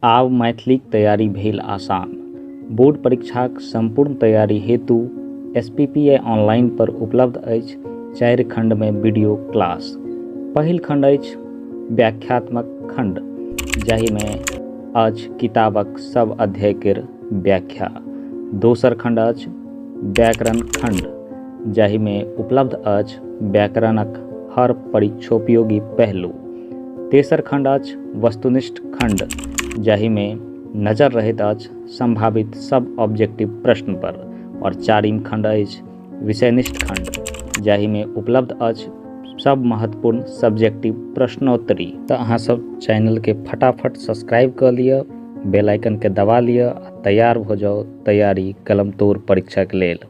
आब मैथिलीक तैयारी भेल आसान। बोर्ड परीक्षाक सम्पूर्ण तैयारी हेतु एसपीपीए ऑनलाइन पर उपलब्ध अछि 4 खंडमे वीडियो क्लास। पहिल खंड अछि व्याख्यात्मक खंड, जाहिमे अछि किताबक सब अध्याय केर व्याख्या। दोसर खंड अछि व्याकरण खंड, जाहिमे उपलब्ध अछि व्याकरणक हर परीक्षोपयोगी पहलू। तेसर खंड अछि वस्तुनिष्ठ खंड, जाहिमे नजर रहैत अछि संभावित सब ऑब्जेक्टिव प्रश्न पर। और चारिम खंड अछि विषयनिष्ठ खंड, जाहिमे उपलब्ध अछि सब महत्वपूर्ण सब्जेक्टिव प्रश्नोत्तरी। तऽ अहाँ सब चैनलके फटाफट सब्सक्राइब कऽ लिअ, बेल आइकनके दबा लिअ आ तैयार भऽ जाउ तैयारी कलमतोड़ परीक्षाके लेल।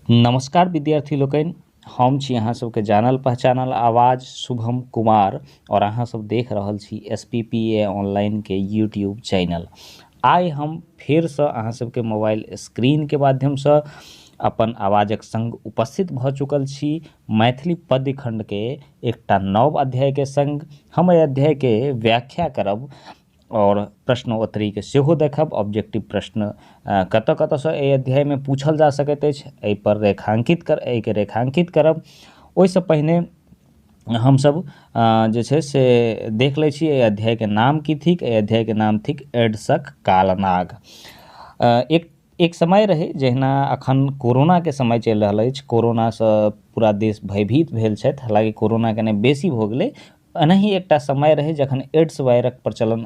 नमस्कार विद्यार्थी लोकनि, हम छी अहाँ सबके जानल पहचानल आवाज शुभम कुमार और अहाँ सब देख रहल छी S P P A online के यूट्यूब चैनल। आइ हम फेरसँ अहाँ सबके मोबाइल स्क्रीनके माध्यमसँ अपन आवाजक संग उपस्थित भऽ चुकल छी मैथिली पद्य खण्डके एकटा नव अध्यायके संग। हम एहि अध्यायके व्याख्या करब आओर प्रश्नोत्तरीके सेहो देखब। ऑब्जेक्टिव प्रश्न कतऽ कतऽसँ एहि अध्यायमे पूछल जा सकैत अछि एहिपर रेखाङ्कित कर एहिके रेखाङ्कित करब। ओहिसँ पहिने हमसब जे छै से देख लै छी एहि अध्यायके नाम की थिक। एहि अध्यायके नाम थिक एड्सक कालनाग। एक समय रहै जहिना अखन कोरोनाके समय चलि रहल अछि, कोरोनासँ पूरा देश भयभीत भेल छथि। हालाँकि कोरोना कने बेसी भऽ गेलै। एनाही एकटा समय रहै जखन एड्स वायरक प्रचलन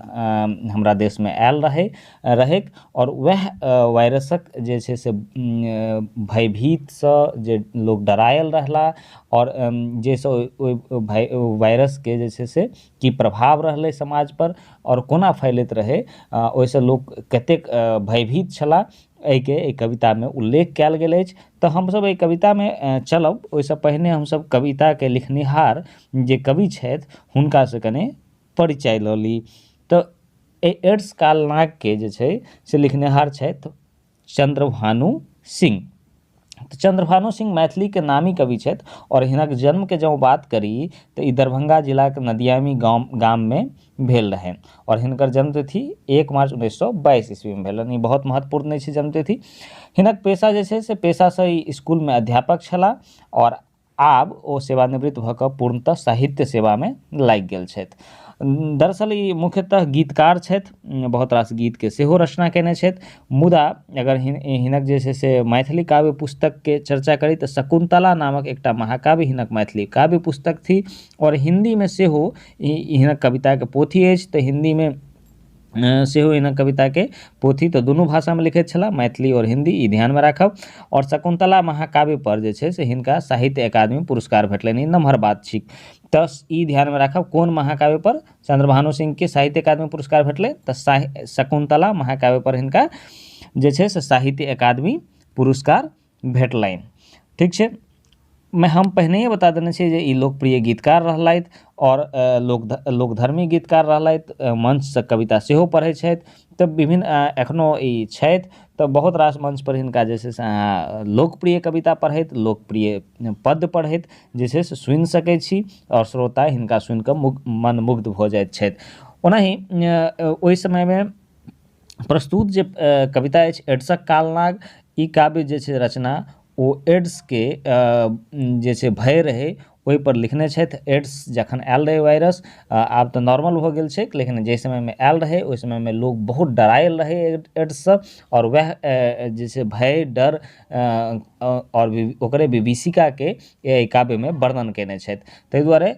हमरा देशमे आयल रहैक और वएह वायरसक जे छै से भयभीतसँ जे लोक डरायल रहला और जाहिसँ ओहि वायरसके जे छै से की प्रभाव रहलै समाजपर आओर कोना फैलैत रहै, ओहिसँ लोक कतेक भयभीत छलाह, एहिके एहि कवितामे उल्लेख कयल गेल अछि। तऽ हमसब एहि कवितामे चलब। ओहिसँ पहिने हमसब कविताके लिखनिहार जे कवि छथि हुनकासँ कने परिचय लऽ ली। तऽ एहि एड्स कालनागके जे छै से लिखनिहार छथि चंद्रभानु सिंह। तऽ चंद्रभानु सिंह मैथिलीके नामी कवि छथि और हिनक जन्मके जँ बात करी तऽ ई दरभंगा जिलाके नदियामी गाममे भेल रहनि और हिनकर जन्मतिथि 1 मार्च 1922 ईस्वीमे भेलनि। ई बहुत महत्वपूर्ण नहि छै जन्मतिथि। हिनक पेशा जे छै से पेशासँ ई इसकुलमे अध्यापक छलाह और आब ओ सेवानिवृत्त भऽ कऽ पूर्णतः साहित्य सेवामे लागि गेल छथि। दरअसल ई मुख्यतः गीतकार छथि, बहुत रास गीतके सेहो रचना कयने छथि। मुदा अगर हिनक जे छै से मैथिली काव्य पुस्तकके चर्चा करी तऽ शकुन्तला नामक एकटा महाकाव्य हिनक मैथिली काव्य पुस्तक थी और हिन्दीमे सेहो हिनक कविताके पोथी अछि। तऽ हिन्दीमे सेहो हिनक कविताके पोथी, तऽ दुनू भाषामे लिखैत छलाह, मैथिली आओर हिन्दी, ई ध्यानमे राखब। आओर शकुन्तला महाकाव्य पर जे छै से हिनका साहित्य अकादमी पुरस्कार भेटलनि, ई नमहर बात छी। तऽ ई ध्यानमे राखब कोन महाकाव्य पर चंद्रभानु सिंहके साहित्य अकादमी पुरस्कार भेटलै, तऽ शकुन्तला महाकाव्य पर हिनका जे छै से साहित्य अकादमी पुरस्कार भेटलनि। ठीक छै, हम पहिनहिए बता देने छी जे ई लोकप्रिय गीतकार रहलथि आओर लोकधर्मी गीतकार रहलथि, मंचसँ कविता सेहो पढ़ै छथि। तऽ विभिन्न एखनो ई छथि तऽ बहुत रास मंचपर हिनका जे छै से अहाँ लोकप्रिय कविता पढ़ैत, लोकप्रिय पद्य पढ़ैत जे छै से सुनि सकै छी आओर श्रोता हिनका सुनिकऽ मनमुग्ध भऽ जाइत छथि। ओनाही ओहि समयमे प्रस्तुत जे कविता अछि एड्सक कालनाग, ई काव्य जे छै रचना ओ एड्सके जे छै भय रहै ओहिपर लिखने छथि। एड्स जखन आयल रहै वायरस, आब तऽ नॉर्मल भऽ गेल छै, लेकिन जाहि समयमे आयल रहै ओहि समयमे लोक बहुत डरायल रहै एड्ससँ आओर वएह जे छै भय डर आओर ओकरे विभीषिकाके एहि काव्यमे वर्णन कयने छथि। ताहि दुआरे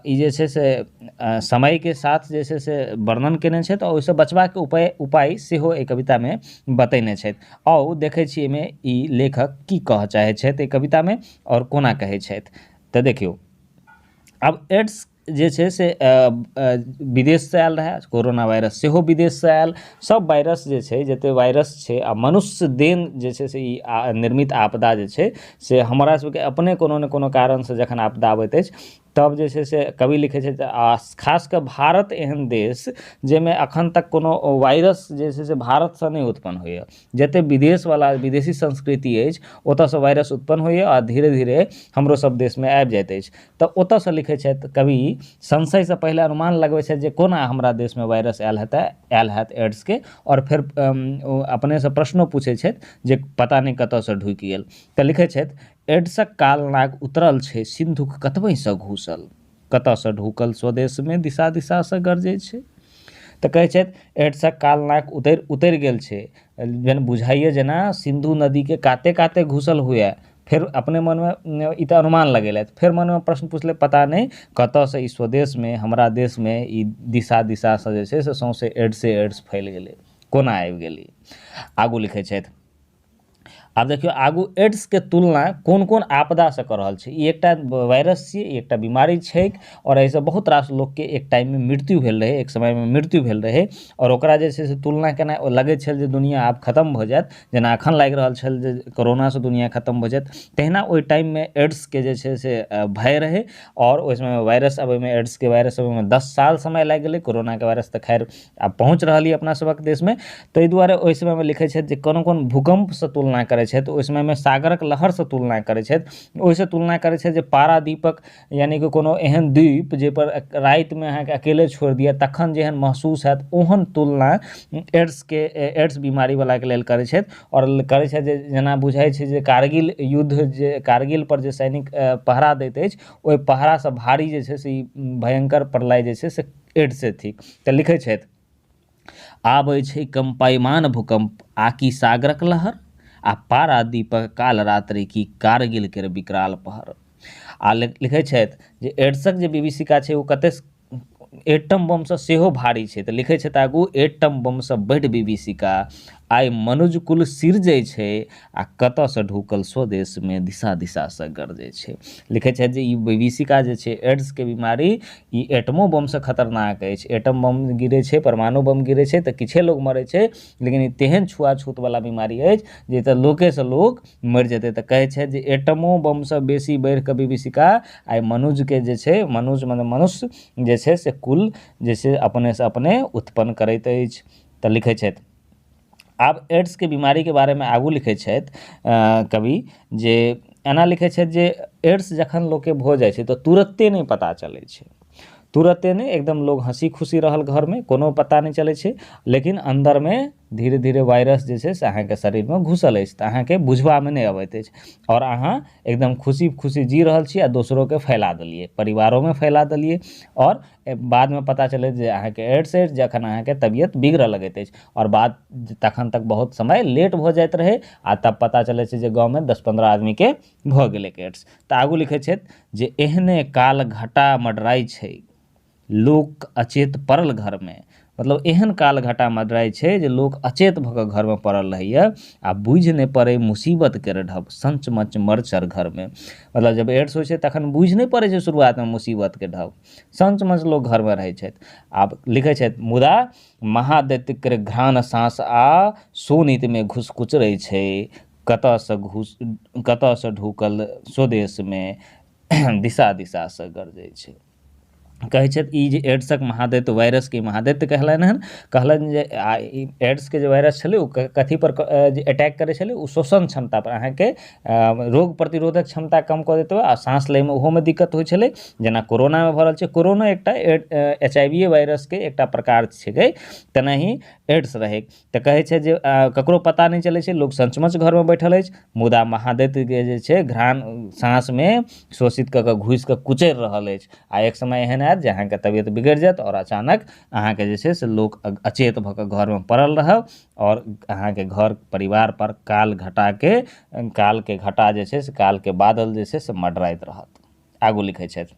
ई जे छै से समयके साथ जे छै से वर्णन कयने छथि आओर ओहिसँ बचबाके उपाय सेहो एहि कवितामे बतेने छथि। आउ देखै छी एहिमे ई लेखक की कहऽ चाहै छथि एहि कवितामे आओर कोना कहै छथि। तऽ देखियौ, आब एड्स जे छै से विदेशसँ आयल रहए, कोरोना वायरस सेहो विदेशसँ आयल। सब वायरस जे छै, जते वायरस छै आ मनुष्य देन जे छै से ई निर्मित आपदा जे छै से हमरा सबके अपने कोनो ने कोनो कारणसँ जखन आपदा आबैत अछि तब जे छै से कवि लिखै छथि, आ खास कऽ भारत एहन देश जाहिमे एखन तक कोनो वायरस जे छै से भारतसँ नहि उत्पन्न होइए। जतेक विदेशवला विदेशी संस्कृति अछि ओतऽसँ वायरस उत्पन्न होइए आ धीरे धीरे हमरो सब देशमे आबि जाइत अछि। तऽ ओतऽसँ लिखै छथि कवि, संशयसँ पहिले अनुमान लगबै छथि जे कोना हमरा देशमे वायरस आयल हेतै, आयल हैत एड्सके, आओर फेर ओ अपनेसँ प्रश्नो पूछै छथि जे पता नहि कतऽसँ ढुकि गेल। तऽ लिखै छथि, एड्सक कालनाग उतरल छै सिन्धुक कतबहिसँ घुसल, कतऽसँ ढुकल स्वदेशमे दिशा दिशासँ गरजै छै। तऽ कहै छथि एड्सक कालनाग उतरि उतरि गेल छै, जेना बुझाइए जेना सिन्धु नदीके काते काते घुसल हुए। फेर अपने मनमे ई तऽ अनुमान लगेलथि, फेर मनमे प्रश्न पुछलथि पता नहि कतऽसँ ई स्वदेशमे हमरा देशमे ई दिशा दिशासँ जे छै से सौँसे एड्से एड्स फैल गेलै, कोना आबि गेलै। आगू लिखै छथि, आब देखियौ आगू एड्सके तुलना कोन कोन आपदासँ कऽ रहल छै। ई एकटा वायरस छियै, ई एकटा बीमारी छैक आओर एहिसँ बहुत रास लोकके एक टाइममे मृत्यु भेल रहै, एक समयमे मृत्यु भेल रहै, आओर ओकरा जे छै से तुलना केनाइ लगै छल जे दुनिआ आब खतम भऽ जायत, जेना एखन लागि रहल छल जे कोरोनासँ दुनिआ खतम भऽ जायत, तहिना ओहि टाइममे एड्सके जे छै से भय रहै। आओर ओहि समयमे वायरस अबैमे, एड्सके वायरस अबैमे 10 साल समय लागि गेलै। कोरोनाके वायरस तऽ खैर आब पहुँच रहल यऽ अपना सभक देशमे। ताहि दुआरे ओहि समयमे लिखै छथि जे कोनो कोन भूकम्पसँ तुलना करै छथि, ओहि समयमे सागरक लहरसँ तुलना करै छथि, ओहिसँ तुलना करै छथि जे पाराद्वीपक यानि कि कोनो एहन द्वीप जाहिपर रातिमे अहाँके अकेले छोड़ि दिअ तखन जेहन महसूस हैत ओहन तुलना एड्सके एड्स बीमारीवलाके लेल करै छथि। आओर करै छथि जे जेना बुझाइ छै जे कारगिल युद्ध जे कारगिलपर जे सैनिक पहरा दैत अछि ओहि पहरासँ भारी जे छै से ई भयङ्कर प्रलय जे छै से एड्से थिक। तऽ लिखै छथि, आबै छै कम्पायमान भूकम्प आकि सागरक लहर, आ पाराद्वीपक काल रात्रि की कारगिल केर विकराल पहर। आ लिखै छथि जे एड्सक जे विभीषिका छै ओ कते एटम बमसँ सेहो भारी छै। तऽ लिखै छथि आगू, एटम बमसँ बढ़ि विभीषिका आइ मनुज कुल सिरजै छै, आ कतऽसँ ढुकल स्वदेशमे दिशा दिशासँ गरजै छै। लिखै छथि जे ई विभीषिका जे छै एड्सके बीमारी ई एटमो बमसँ खतरनाक अछि। एटम बम गिरै छै, परमाणु बम गिरै छै तऽ किछे लोक मरै छै, लेकिन ई तेहन छुआछूतवला बीमारी अछि जे तऽ लोकेसँ लोक मरि जेतै। तऽ कहै छथि जे एटमो बमसँ बेसी बढ़िकऽ विभीषिका आइ मनुजके जे छै, मनुज मतलब मनुष्य जे छै से कुल जे छै अपनेसँ अपने उत्पन्न करैत अछि। तऽ लिखै छथि, आब एड्सके बीमारीके बारेमे आगू लिखै छथि कवि जे एना लिखै छथि जे एड्स जखन लोकके भऽ जाइ छै तऽ तुरत्ते नहि पता चलै छै, तुरत्ते नहि, एकदम लोग हँसी खुशी रहल घरमे, कोनो पता नहि चलै छै, लेकिन अन्दरमे धीरे धीरे वायरस जे छै से अहाँके शरीरमे घुसल अछि तऽ अहाँके बुझबामे नहि अबैत अछि, आओर अहाँ एकदम खुशी खुशी जी रहल छी आ दोसरोके फैला देलियै, परिवारोमे फैला देलियै, आओर बादमे पता चलैत जे अहाँके एड्स अछि जखन अहाँके तबियत बिगड़ऽ लगैत अछि, आओर बाद तखन तक बहुत समय लेट भऽ जाइत रहै आ तब पता चलै छै जे गाँवमे 10-15 आदमीके भऽ गेलै एड्स। तऽ आगू लिखै छथि जे एहने काल घटा मडराइ छै लोक अचेत पड़ल घरमे, मतलब एहन काल घटा मडराइ छै जे लोक अचेत भऽ कऽ घरमे पड़ल रहैए आ बुझि नहि पड़ै मुसीबत केर ढब संच मच मरचर घरमे। मतलब जब एड्स होइ छै तखन बुझि नहि पड़ै छै शुरुआतमे मुसीबतके ढब, संच मच लोक घरमे रहै छथि। आब लिखै छथि, मुदा महादैत्य केर घ्राण साँस आ शोणितमे घुस कुचरै छै, कतऽसँ घुस कतऽसँ ढुकल स्वदेशमे दिशा दिशासँ गरजै छै। कहै छथि ई जे एड्सक महादैत्य वायरसके महादैत्य कहलनि हन, कहलनि जे ई एड्सके जे वायरस छलै ओ कथी पर जे अटैक करै छलै ओ श्वसन क्षमता पर, अहाँके रोग प्रतिरोधक क्षमता कम कऽ देतै आ साँस लैमे ओहोमे दिक्कत होइ छलै, जेना कोरोनामे भऽ रहल छै। कोरोना एकटा HIV वायरसके एकटा प्रकार छिकै, तेनाही एड्स रहै। तऽ कहै छै जे ककरो पता नहि चलै छै, लोक सचमुच घरमे बैठल अछि, मुदा महादैत्यके जे छै घ्राण साँसमे शोषित कऽ कऽ घुसि कऽ कुचरि रहल अछि, आ एक समय एहन आयत जे अहाँके तबियत बिगड़ि जायत आओर अचानक अहाँके जे छै से लोक अचेत भऽ कऽ घरमे पड़ल रहब आओर अहाँके घर परिवार पर काल घटाके कालके घटा जे छै से कालके बादल जे छै से मडराइत रहत। आगू लिखै छथि,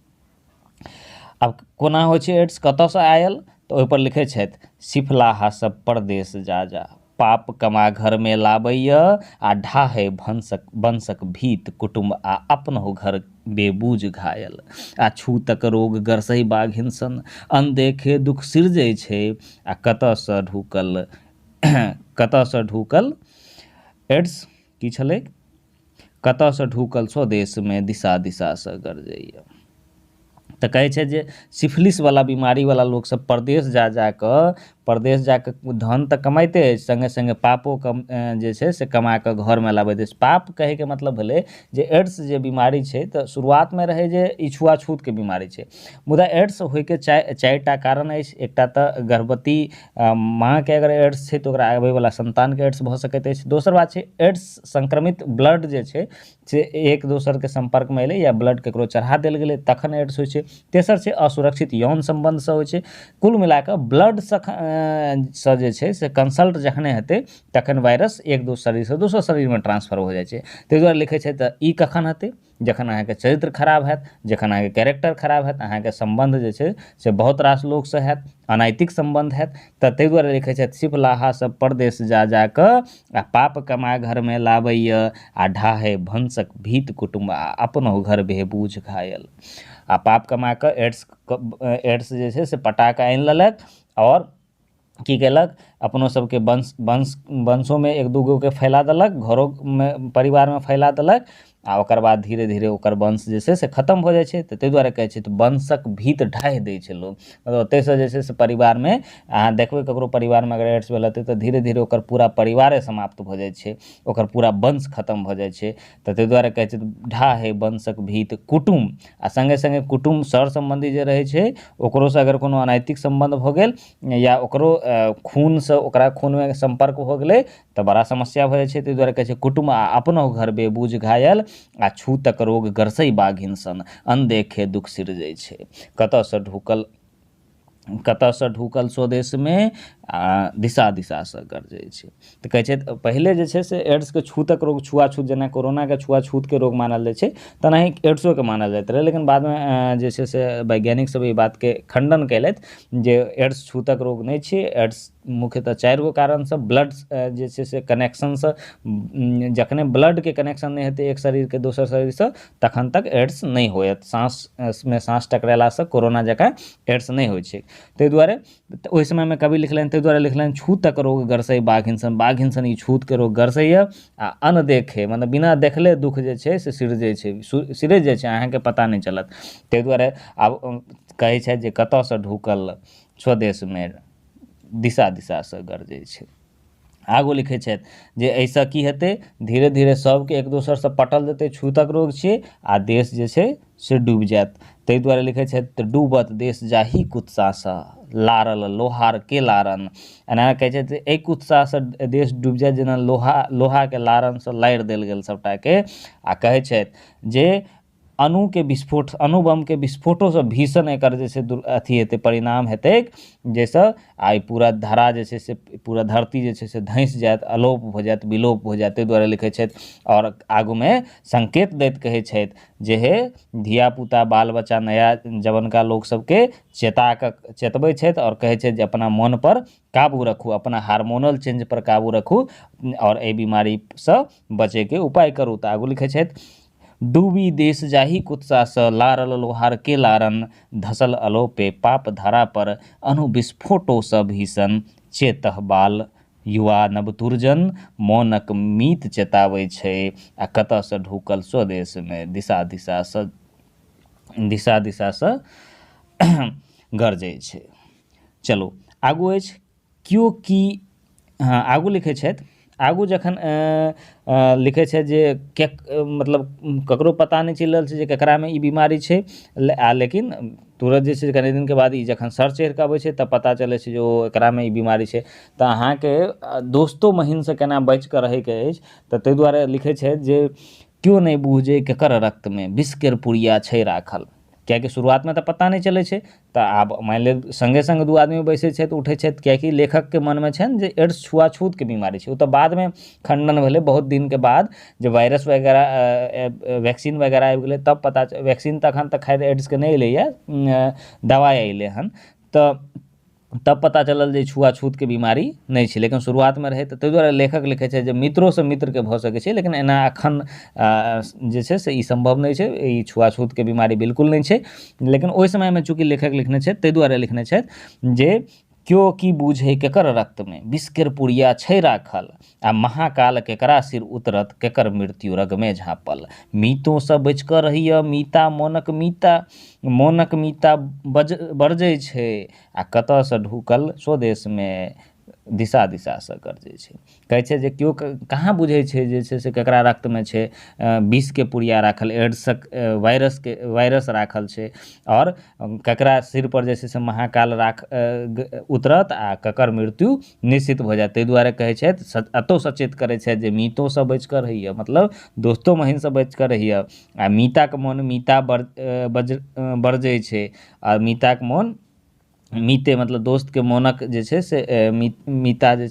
आब कोना होइ छै एड्स, कतऽसँ आयल, तऽ ओहिपर लिखै छथि, सिफलाहा सब परदेश जा जा पाप कमा घरमे लाबैए आ ढाहे वंशक भीत कुटुम्ब आ अपनहु घर बेबूझ घायल, आ छूतक रोग गरसै बाघिन सन अनदेखे दुख सिरजै छै, आ कतऽसँ ढुकल कतऽसँ ढुकल एड्स की छलै, कतऽसँ ढुकल स्वदेशमे दिशा दिशासँ गरजैए। तऽ कहै छै जे सिफलिसवला बीमारीवला लोकसब परदेश जा जाकऽ परदेश जाकऽ धन तऽ कमाइते अछि, सङ्गे सङ्गे पापो कम जे छै से कमाकऽ घरमे लाबैत अछि। पाप कहैके मतलब भेलै जे एड्स जे बीमारी छै तऽ शुरुआतमे रहै जे ई छुआछूतके बीमारी छै, मुदा एड्स होइके 4टा कारण अछि। एकटा तऽ गर्भवती माँके अगर एड्स छै तऽ ओकरा आबैवला सन्तानके एड्स भऽ सकैत अछि। दोसर बात छै एड्स संक्रमित ब्लड जे छै से एक दोसरके सम्पर्कमे एलै या ब्लड ककरो चढ़ा देल गेलै तखन एड्स होइ छै। तेसर छै असुरक्षित यौन सम्बन्धसँ होइ छै। कुल मिलाकऽ ब्लडसँ सँ जे छै से कंसल्ट जखने हेतै तखन वायरस एक दोसर शरीरसँ दोसर शरीरमे ट्रांसफर हो जाइ छै। ताहि दुआरे लिखै छै तऽ ई कखन हेतै, जखन अहाँके चरित्र खराब हैत, जखन अहाँके कैरेक्टर खराब हैत, अहाँके सम्बन्ध जे छै से बहुत रास लोकसँ हैत, अनैतिक सम्बन्ध हैत। तऽ ताहि दुआरे लिखै छथि सिफलाहा सब परदेश जा जाकऽ आ पाप कमा घरमे लाबैए आ ढाहे भंसक भीत कुटुम्ब आ अपनो घर बेबूझ घायल। आ पाप कमा कऽ एड्स जे छै से पटा कऽ आनि लेलक आओर की केलक, अपनो सबके वंश वंश वंशोमे एक दूगोके फैला देलक, घरोमे परिवारमे फैला देलक आ ओकर बाद धीरे धीरे ओकर वंश जे छै से खतम भऽ जाइ छै। तऽ ताहि दुआरे कहै छै तऽ वंशक भीत ढाहि दै छै लोक। मतलब ताहिसँ जे छै से परिवारमे अहाँ देखबै ककरो परिवारमे अगर एड्स भेल हेतै तऽ धीरे धीरे ओकर पूरा परिवारे समाप्त भऽ जाइ छै, ओकर पूरा वंश खतम भऽ जाइ छै। तऽ ताहि दुआरे कहै छै ढाहे वंशक भीत कुटुम्ब आ सङ्गे सङ्गे कुटुम्ब सर सम्बन्धी जे रहै छै ओकरोसँ अगर कोनो अनैतिक सम्बन्ध भऽ गेल या ओकरो खूनसँ ओकरा खूनमे सम्पर्क भऽ गेलै तऽ बड़ा समस्या भऽ जाइ छै। ताहि दुआरे कहै छै कुटुम्ब आ अपनो घर बेबूझ घायल आ छूतक रोग गरसै बाघिन सन अनदेखे दुख सिरजै छै। कतऽसँ ढुकल स्वदेशमे आ दिशा दिशासँ गरजै छै। तऽ कहै छै पहिले जे छै से एड्सके छूतक रोग छुआछूत जेना कोरोनाके छुआछूतके रोग मानल जाइ छै तेनाही एड्सोके मानल जाइत रहै, लेकिन बादमे जे छै से वैज्ञानिक सब एहि बातके खण्डन केलथि जे एड्स छूतक रोग नहि छै। एड्स मुख्यतः 4 गो कारणसँ ब्लड जे छै से कनेक्शनसँ, जखने ब्लडके कनेक्शन नहि हेतै एक शरीरके दोसर शरीरसँ तखन तक एड्स नहि होयत। साँसमे साँस टकरेलासँ कोरोना जकाँ एड्स नहि होइ छै। ताहि दुआरे ओहि समयमे कवि लिखलनि, ताहि दुआरे लिखलनि छूतक रोग गरसै बाघिन सन, बाघिन सन ई छूतके रोग गरसैए आ अनदेखे मतलब बिना देखले दुःख जे छै से सिरजै छै, सिरजि जाइ छै, अहाँके पता नहि चलत। ताहि दुआरे आब कहै छथि जे कतऽसँ ढुकल स्वदेशमे दिशा दिशासँ गरजै छै। आगू लिखै छथि जे एहिसँ की हेतै, धीरे धीरे सबके एक दोसरसँ पटल जेतै, छूतक रोग छियै आ देश जे छै से डूबि जायत। ताहि दुआरे लिखै छथि तऽ डूबत देश जाहि कुत्सासँ लारल लोहार के लारन। एना कहै छथि एहि कुत्सासँ देश डूबि जायत जेना लोहाके लारनसँ लारि देल गेल सबटाके। आ कहै छथि जे अणुके विस्फोट, अणुबमके विस्फोटोसँ भीषण एकर जे छै अथी हेतै, परिणाम हेतै, जाहिसँ आइ पूरा धरा जे छै से पूरा धरती जे छै से धँसि जायत, अलोप भऽ जायत, विलोप भऽ जायत। ताहि दुआरे लिखै छथि आओर आगूमे संकेत दैत कहै छथि जे हे धियापुता बाल बच्चा नया जवनका लोक सबके चेता कऽ चेतबै छथि आओर कहै छथि जे अपना मोनपर काबू रखू, अपना हार्मोनल चेंजपर काबू रखू आओर एहि बीमारीसँ बचैके उपाय करू। तऽ आगू लिखै छथि डूबी देश जाहि कुत्सासँ लारल लोहार के लारन, धसल अलोपे पाप धरा पर अणु विस्फोटोसँ भीषण, चेतह बाल युवा नवतुर्जन मौनक मीत चेताबै छै आ कतऽसँ ढुकल स्वदेशमे दिशा दिशासँ दिशा दिशासँ गरजै छै। चलू आगू अछि केओ की, हँ आगू लिखै छथि, आगू जखन लिखै छथि जे के मतलब ककरो पता नहि चलि रहल छै जे ककरामे ई बीमारी छै, आ लेकिन तुरंत जे छै कनि दिनके बाद ई जखन सर चढ़ि कऽ अबै छै तब पता चलै छै जे ओ एकरामे ई बीमारी छै। तऽ अहाँके दोस्तो महीनसँ केना बचि कऽ रहैके अछि, तऽ ताहि दुआरे लिखै छथि जे केओ नहि बूझै केकर रक्तमे विषकेर पुड़िया छै राखल। कियाकि शुरुआतमे तऽ पता नहि चलै छै, तऽ आब मानि लिअ सङ्गे सङ्ग दू आदमी बैसै छथि उठै छथि, कियाकि लेखकके मनमे छनि जे एड्स छुआछूतके बीमारी छै। ओ तऽ बादमे खण्डन भेलै बहुत दिनके बाद, जे वायरस वगैरह वैक्सीन वगैरह आबि गेलै तब पता, वैक्सीन तऽ एखन तक खैर एड्सके नहि एलैए, दवाइ अयलै हन, तऽ तब पता चलल जे छुआछूतके बीमारी नहि छै, लेकिन शुरुआतमे रहै। तऽ ताहि दुआरे लेखक लिखै छै जे मित्रोसँ मित्रके भऽ सकै छै, लेकिन एना एखन जे छै से ई सम्भव नहि छै, ई छुआछूतके बीमारी बिल्कुल नहि छै। लेकिन ओहि समयमे चूँकि लेखक लिखने छथि ताहि दुआरे लिखने छथि जे केओ की बूझै केकर रक्तमे विषकेर पुड़िया छै राखल आ महाकाल केकरा सिर उतरत केकर मृत्यु रगमे झाँपल। मीतोसँ बचि कऽ रहैए मीता मोनक मीता मोनक मीता बज बरजै छै आ कतऽसँ ढुकल स्वदेशमे दिशा दिशासँ गरजै छै। कहै छै जे केओ कहाँ बुझै छै जे छै से ककरा रक्तमे छै विषके पुड़िया राखल, एड्सक वायरसके वायरस राखल छै आओर ककरा सिरपर जे छै से महाकाल राख उतरत आ ककर मृत्यु निश्चित भऽ जायत। ताहि दुआरे कहै छथि, एतहु सचेत करै छथि जे मीतोसँ बचि कऽ रहिअ, मतलब दोस्तो महीनसँ बचि कऽ रहिअ। आ मीताके मोन मीता बरजै छै आ मीताके मोन मीते मतलब दोस्तके मोनक जे छै से मीता जे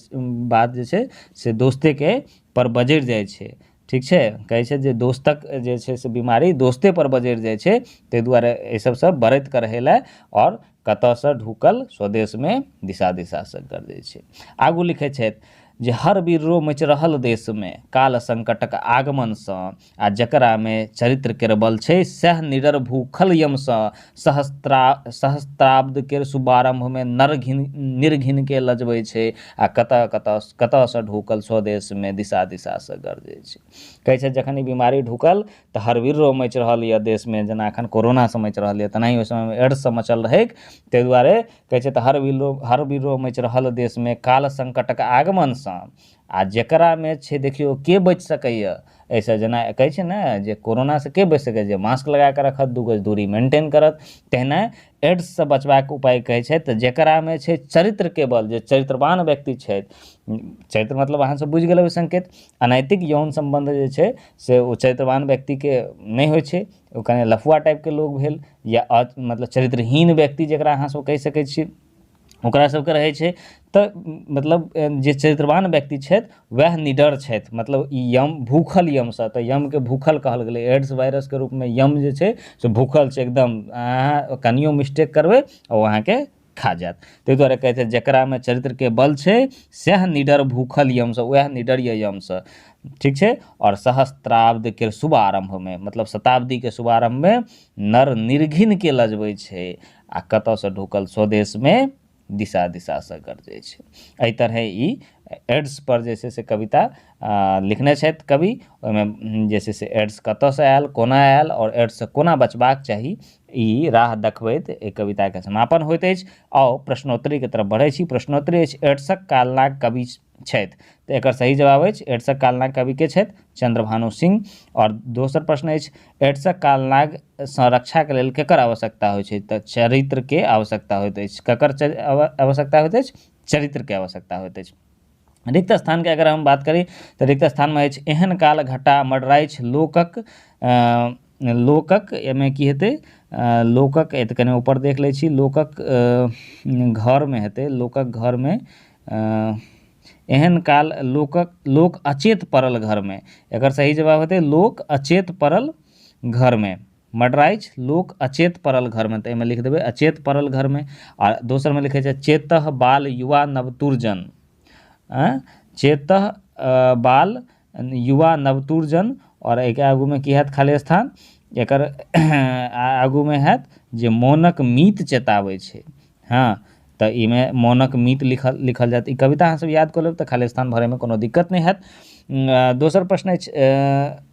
बात जे छै से दोस्तेके पर बजरि जाइ छै। ठीक छै, कहै छै जे दोस्तक जे छै से बीमारी दोस्ते पर बजरि जाइ छै, ताहि दुआरे एहि सबसँ बरैत कऽ रहै लए आओर कतऽसँ ढुकल स्वदेशमे दिशा दिशासँ गरजै छै। आगू लिखै छथि जे हर बिर्रो मचि रहल देशमे काल संकटक आगमनसँ आ जकरामे चरित्र केर बल छै सएह निडर भूखल यमसँ सहस्त्राब्द केर शुभारम्भमे नर घिन निर्घिनके लजबै छै आ कतऽ कतऽ कतऽसँ ढुकल स्वदेशमे दिशा दिशासँ गरजै छै। कहै छै जखन ई बीमारी ढुकल तऽ हर बिर्रो मचि रहल यऽ देशमे, जेना एखन कोरोनासँ मचि रहल यऽ तेनाही ओहि समयमे एड्ससँ मचल रहैक। ताहि दुआरे कहै छै तऽ हर बिर्रो मचि रहल देशमे काल संकटक आगमनसँ आ जकरामे छै देखियौ के बचि सकैए एहिसँ। जेना कहै छै ने जे कोरोनासँ के बचि सकैए, जे मास्क लगा कऽ रखत, 2 गज दूरी मेंटेन करत, तहिना एड्ससँ बचबाक उपाय कहै छथि तऽ जकरामे छै चरित्रके बल, जे चरित्रवान व्यक्ति छथि, चरित्र मतलब अहाँ सब बुझि गेल संकेत, अनैतिक यौन सम्बन्ध जे छै से ओ चरित्रवान व्यक्तिके नहि होइ छै, ओ कने लफुआ टाइपके लोक भेल या मतलब चरित्रहीन व्यक्ति जकरा अहाँ सब कहि सकै छी ओकरा सबके रहै छै। तऽ मतलब जे चरित्रवान व्यक्ति छथि वएह निडर छथि, मतलब ई यम भूखल यमसँ, तऽ यमके भूखल कहल गेलै। एड्स वायरसके रूपमे यम जे छै से भूखल छै एकदम, अहाँ कनियो मिस्टेक करबै ओ अहाँके खा जायत। ताहि दुआरे कहै छै जकरामे चरित्रके बल छै सएह निडर भूखल यमसँ, वएह निडर यऽ यमसँ। ठीक छै। आओर सहस्त्राब्द के शुभारम्भमे मतलब शताब्दीके शुभारम्भमे नर निर्घिनके लजबै छै आ कतऽसँ ढुकल स्वदेशमे दिशा दिशासँ गरजै छै। एहि तरहे ई एड्स पर जे छै से कविता लिखने छथि कवि। ओहिमे जे छै से एड्स कतऽसँ आयल, कोना आयल आओर एड्ससँ कोना बचबाक चाही, ई राह देखबैत एहि कविताके समापन होइत अछि। आउ प्रश्नोत्तरीके तरफ बढ़ै छी। प्रश्नोत्तरी अछि एड्सक कालनाग कवि छथि, तऽ एकर सही जवाब अछि एड्सक कालनाग कवि के छथि? चंद्रभानु सिंह। आओर दोसर प्रश्न अछि एड्सक कालनागसँ रक्षाके लेल केकर आवश्यकता होइ छै? तऽ चरित्रके आवश्यकता होइत अछि। ककर आवश्यकता होइत अछि? चरित्रके आवश्यकता होइत अछि। रिक्त स्थानके अगर हम बात करी तऽ रिक्त स्थानमे अछि एहन काल घटा मडराइछ लोकक लोकक, एहिमे की हेतै लोकक, एतऽ कनि ऊपर देख लै छी, लोकक घरमे हेतै, लोकक घरमे एहन काल लोकक लोक अचेत पड़ल घरमे, एकर सही जवाब हेतै लोक अचेत पड़ल घरमे मडराइछ लोक अचेत पड़ल घरमे, तऽ एहिमे लिख देबै अचेत पड़ल घरमे। आ दोसरमे लिखै छै चेतः बाल युवा नवतुरजन, चेतः बाल युवा नवतुरजन, आओर एहिके आगूमे की हैत खाली स्थान, एकर आगूमे हैत जे मोनक मीत चेताबै छै। हँ, तऽ एहिमे मोनक मीत लिखल लिखल जायत। ई कविता अहाँ सब याद कऽ लेब तऽ खाली स्थान भरैमे कोनो दिक्कत नहि हैत। दोसर प्रश्न अछि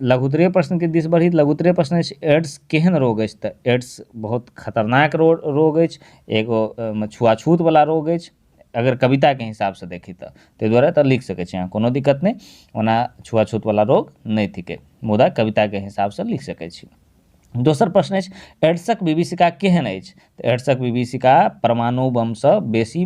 लघुत्तरीय प्रश्नके दिस बढ़ी। लघुत्तरीय प्रश्न अछि एड्स केहन रोग अछि? तऽ एड्स बहुत खतरनाक रोग अछि, एगो छुआछूतवला रोग अछि अगर कविताके हिसाबसँ देखी तऽ, ताहि दुआरे तऽ लिख सकै छी अहाँ, कोनो दिक्कत नहि। ओना छुआछूतवला रोग नहि थिकै, मुदा कविताके हिसाबसँ लिख सकै छी। दोसर प्रश्न अछि एड्सक विभीषिका केहन अछि? तऽ एड्सक विभीषिका परमाणु बमसँ बेसी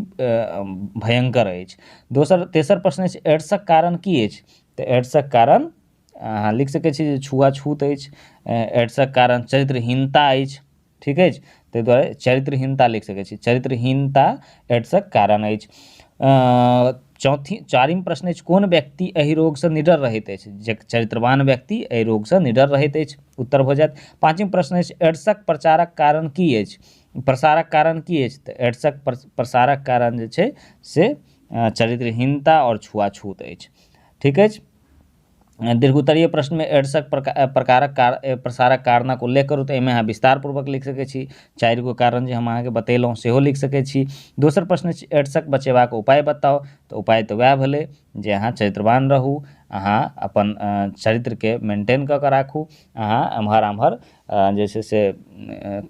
भयङ्कर अछि। तेसर प्रश्न अछि एड्सक कारण की अछि? तऽ एड्सक कारण अहाँ लिख सकै छी जे छुआछूत अछि, एड्सक कारण चरित्रहीनता अछि। ठीक अछि, ताहि दुआरे चरित्रहीनता लिख सकै छी, चरित्रहीनता एड्सक कारण अछि। चारिम प्रश्न अछि कोन व्यक्ति एहि रोगसँ निडर रहैत अछि? जे चरित्रवान व्यक्ति एहि रोगसँ निडर रहैत अछि, उत्तर भऽ जायत। पाँचम प्रश्न अछि एड्सक प्रचारक कारण की अछि? प्रसारक कारण की अछि? तऽ एड्सक प्रसारक कारण जे छै से चरित्रहीनता आओर छुआछूत अछि। ठीक अछि। दीर्घोत्तरीय प्रश्नमे एड्सक प्रकारक प्रसारक कारणक उल्लेख करू, तऽ एहिमे अहाँ विस्तारपूर्वक लिख सकै छी। 4 गो कारण जे हम अहाँके बतेलहुँ सेहो लिख सकै छी। दोसर प्रश्न अछि एड्सक बचेबाक उपाय बताउ, तऽ उपाय तऽ वएह भेलै जे अहाँ चरित्रवान रहू, अहाँ अपन चरित्रके मेन्टेन कऽ कऽ राखू, अहाँ एम्हर आम्हर जे छै से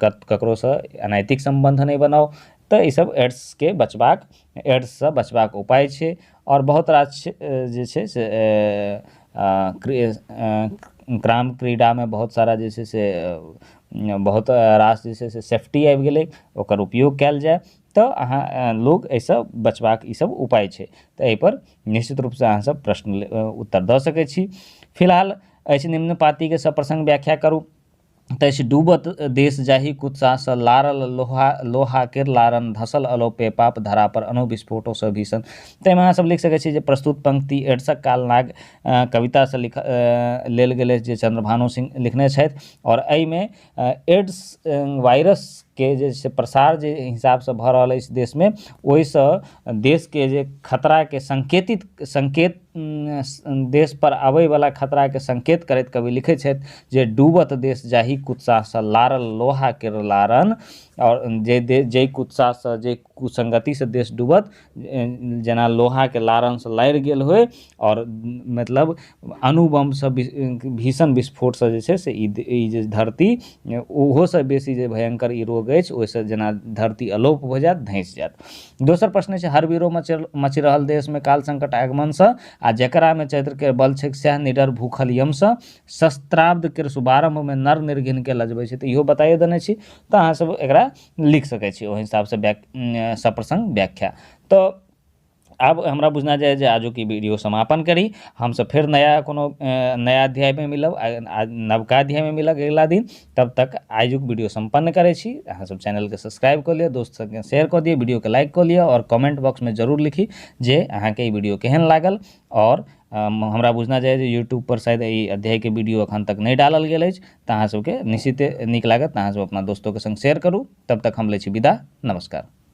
ककरोसँ अनैतिक सम्बन्ध नहि बनाउ। तऽ ईसब एड्सके बचबाक, एड्ससँ बचबाक उपाय छै। आओर बहुत रास जे छै से ग्राम क्रीड़ामे बहुत सारा जे छै से बहुत रास जे छै से सेफ्टी आबि गेलै, ओकर उपयोग कयल जाय तऽ अहाँ लोक एहिसँ बचबाक ईसब उपाय छै। तऽ एहिपर निश्चित रूपसँ अहाँसब प्रश्न उत्तर दऽ सकै छी। फिलहाल अछि निम्न पातीके सप्रसङ्ग व्याख्या करू। तऽ अछि डूबत देश जाहि कुत्सासँ लारल लोहा लोहा केर लारन धसल अलोपे पाप धरा पर अणुविस्फोटोसँ भीषण। ताहिमे अहाँ सब लिख सकै छी जे प्रस्तुत पंक्ति एड्सक कालनाग कवितासँ लिख लेल गेल अछि जे चंद्रभानु सिंह लिखने छथि, आओर एहिमे एड्स वायरसके जे छै प्रसार जे हिसाबसँ भऽ रहल अछि देशमे, ओहिसँ देशके जे खतराके संकेत देश पर आबैवला खतराके संकेत करैत कवि लिखै छथि जे डूबत देश जाहि कुत्सासँ लारल लोहा केर लारन, आओर जे कुत्सासँ जे कुसंगतिसँ देश डूबत, जेना लोहाके लारनसँ लारि गेल होइ, आओर मतलब अणुबमसँ भीषण विस्फोटसँ जे छै से ई जे धरती ओहोसँ बेसी जे भयंकर ई रोग अछि ओहिसँ जेना धरती अलोप भऽ जायत, धँसि जायत। दोसर प्रश्न छै हर वीरो मचि रहल देशमे काल संकट आगमनसँ, आ जकरामे चरित्रके बल छै सएह निडर भूखल यमसँ, शस्त्राब्द केर शुभारम्भमे नर निर्घिनके लजबै छै। तऽ इहो बताइए देने छी, तऽ अहाँसब एकरा लिख सकै छी ओहि हिसाबसँ सप्रसङ्ग व्याख्या। तऽ आब हमरा बुझना जाय जे आजुक ई वीडियो समापन करी। हमसब फेर नया कोनो नया अध्यायमे मिलब, नवका अध्यायमे मिलब अगिला दिन। तब तक आजुक वीडियो सम्पन्न करै छी। अहाँ सब चैनलके सब्सक्राइब कऽ लिअ, दोस्त सबके शेयर कऽ दिअ, वीडियोके लाइक कऽ लिअ, आओर कमेंट बॉक्समे जरूर लिखी जे अहाँके ई वीडियो केहन लागल। आओर हमरा बुझना जाय जे यूट्यूब पर शायद एहि अध्यायके वीडियो एखन तक नहि डालल गेल अछि, तऽ अहाँ सबके निश्चिते नीक लागत, तऽ अहाँ सब अपना दोस्तोके संग शेयर करू। तब तक हम लै छी विदा, नमस्कार।